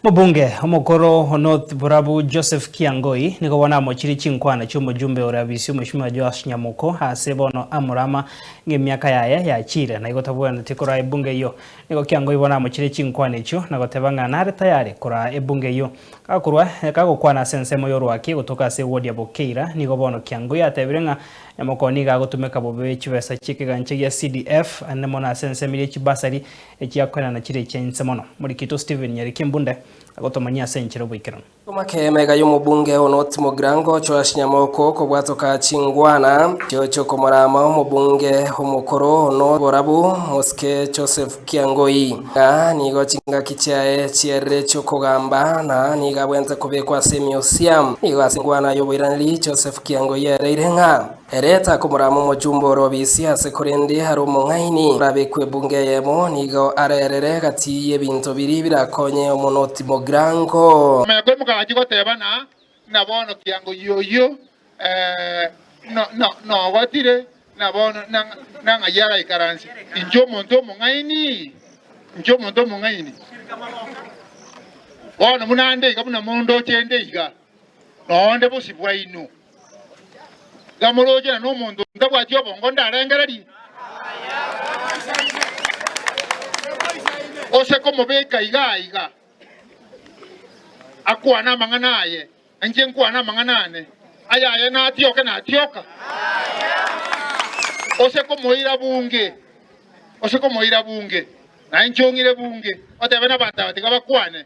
Mobunge omokoro o North Borabu Joseph Kiangoi nigo bono amochirie chinkwana chi'omojumbe ore abisi Omweshimiwa Joash Nyamoko ase bono amorama ng'a emiaka yaye yachiire na igo tabwenereti koraa ebunge eyio. Nigo Kiangoi bono amochirie chinkwana echio na goteba ng'a nare tayari koraa ebunge eyio. Gakorwa gagokwana ase ensemo y'orwaki gotoka ase ewodi ya Bokeira nigo bono Kiangoi atebire ng'a Nyamoko nigo agotumeka bobe chibesa chi'ekegancha gia CDF ande mono ase ensemo ye chibasari Echiakoenana chire echia inse mono. Morikito Stephen Nyariki Mbunde agotomanyia ase enchera oboikeranu. Omake mega y'omobunge o North Mugirango Joash Nyamoko kobwatoka chingwana chiocha okomorama omobunge omokoro o North Borabu Mosike Joseph Kiangoi ng'a nigo chingaki chiaye chierire chiokogamba na nigo abwenerete kobekwa ase emuseum. Nigo ase engwana y'oboiraneri Joseph Kiangoi ereire ng'a Ere takomorama omochumba ore obisi ase korende are omong'aini. Orabekwe ebunge eyemo, nigo arerere gati y'ebinto biria birakonye omonoti mogirango. Omanya koimoka agachia goteba na ng'a bono kiango yoyio nogotire, na bono nang'ai araikaranse. Inche omonto omong'aini, inche omonto omong'aini. Bono buna nde iga, buna mondoche nde iga, nonde bosio bwaino. Iga moroche na nomonto ntabwati obongo ndarengererie? Ose komobeka iga aiga akwane amang'ana aye, na inche nkwane amang'ana ane, ayaye natioke natioka? Ose komoira bunge, ose komoira bunge, na inche ong'ire bunge, otebe nabanto aba tiga bakwane.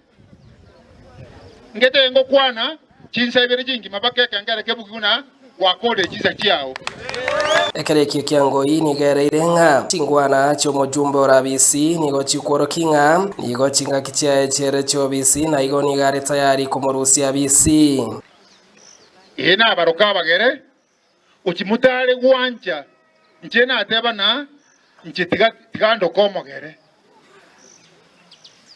Ngetebe ngokwana chinsa ibere chingima mpaka ekengere kebuge buna gwakorire chinsa chiao. Ekero ekio kiangoi nigo ereire ng'a chingwana chi'omojumbe ore abisi nigo chikworokia ng'a nigo chingaki chiaye chiere chi'obisi, na igo nigo are tayari komorusia abisi. Ee nabaroke abagere, gochia motare gwancha, inche nateba na inche tiga tiga ndoke omogere.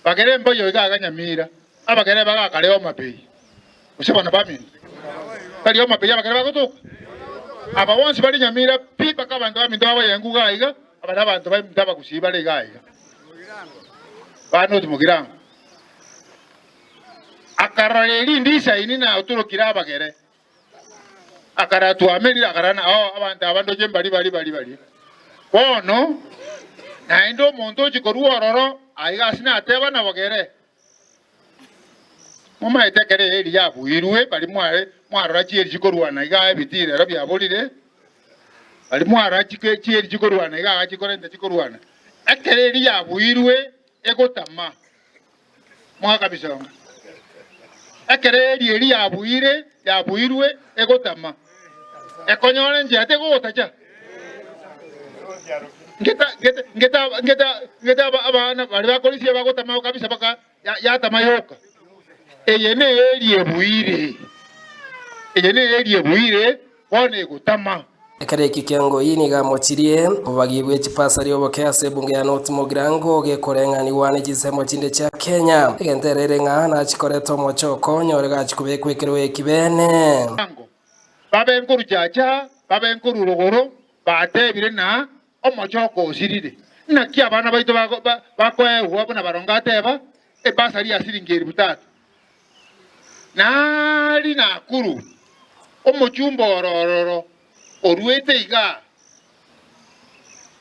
Bagere mboyo iga iga Nyamira, abagere bagakare Homa Bay, gose bana baminto, tari Homa Bay abagere bagotoka? Aba bonsi bare Nyamira pi mpaka abanto baminto babayengu iga iga, aba nabanto baminto abagusii bare iga iga. Bana otimugirango. Akarora erinde isaini na otorokire abagere. Akaratwamerire, akarana, Oo, abanto aba ndoche mbari bari bari bari. Bono naende omonto ochia korua ororo aiga ase nateba nabogere. Momaete ekero eeri yabuirwe, baria mware mwarora chieri chikorwana igaa ebitii rero biaborire, baria mwarora chike chieri chikorwana igaa chikorenta chikorwana. Ekero eeri yabuirwe egotama, Mwakabisonga. Ekero eeri eria yabuire, yabuirwe egotama, ekonyora enchera tegogotacha. Ngeta, ngeta, ngeta, ngeta, ngeta aba- abana baria bakorisia bagotama kabisa baka ya- yatama yoka. Eye neeri ebuire, eye neeri ebuire, bono egotama. Ekero ekio kiangoi nigo amochirie obobagi bwe chipasari oboke ase ebunge ya North Mugirango gekoreng'anigwa ne chinsemo chinde chia Kenya. Egento ere ere ng'a nachikorete omochoko onyore gachi kobekwa ekerogo eki bene. Ango babe nkoruchacha, babe nkoru rogoro, batebire na omochoko osirire. Naki abana baito bakoegwa buna baronge ateba, ebasari ya siringi elifu tatu. Nari Nakuru, omochumba ororo oruete igaa,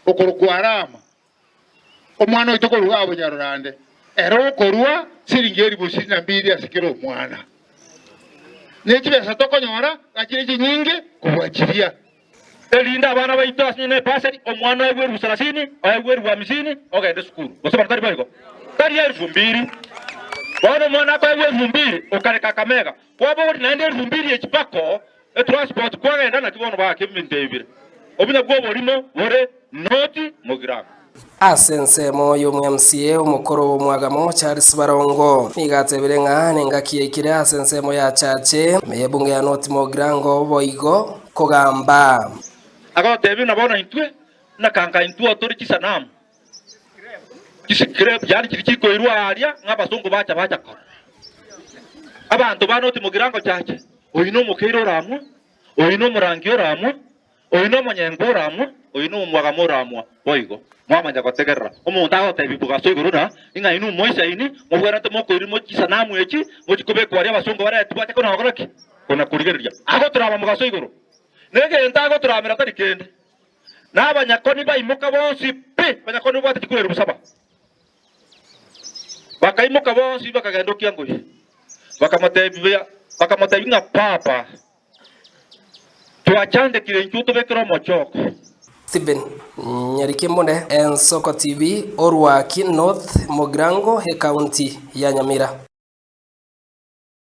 okorokwa Rama, omwana oito korwa igaa Bonyarorande, ere okorua siringi elifu isini na mbili ase kera omwana. Ne chibesa tokonyora gachire chinyinge kobua chiria. Erinde abana baito ase nyina ebasari, omwana oegwe elifu sarasini, oegwe elifu hamisini, ogende esukuru. Gose bono tari boigo? Tari elifu mbiri. Bono omwana akoegwa elifu mbiri, okareka akamega. Kwabogoria naende elifu mbiri echipako, etransport kwagenda naki bono baaka ebinto ebi bire. Obuya bw'oborimo bore noti mogirango. Ase ensemo y'omo-MCA omokoro bw'omwagamo Charles Barongo nigo atebire ng'a nengaki yaikire ase ensemo ya Chache ime y'ebunge ya North Mugirango boigo kogamba. Agotebia buna bono intwe nakanka intwe tore chisanamu, chiscrap, yaani chiria chikoirwa aaria ng'a abasongo bacha bacha korora. Abanto ba North Mugirango Chache, oyio nomokeire oramwa, oyio nomorangi oramwa. Oyio nomonyengo oramwa, oyio nomwagamo oramwa boigo. Mwamanya gotegerera omonto agotebia bogaso igoro na ing'a inwe moisaini, mobwenerete mokoirwa chisanamu echi mochie kobekwa aria abasongo baretwe bache kona gokora ki? Kona korigereria. Agotorama mogaso igoro. Negento agotoramera tari kende. Na abanyakoni baimoka bonsi pi, abanyakoni babwate chikura 7,000. Bakaimoka bonsi bakagenda okiangoria, bakamotebia bakamotebia ng'a Papa, twachandekire intwe otobekere omochoko. Stephen Nyarikemone, Ensoko TV, Orwaki North, Mugirango, Ekaunti ya Nyamira.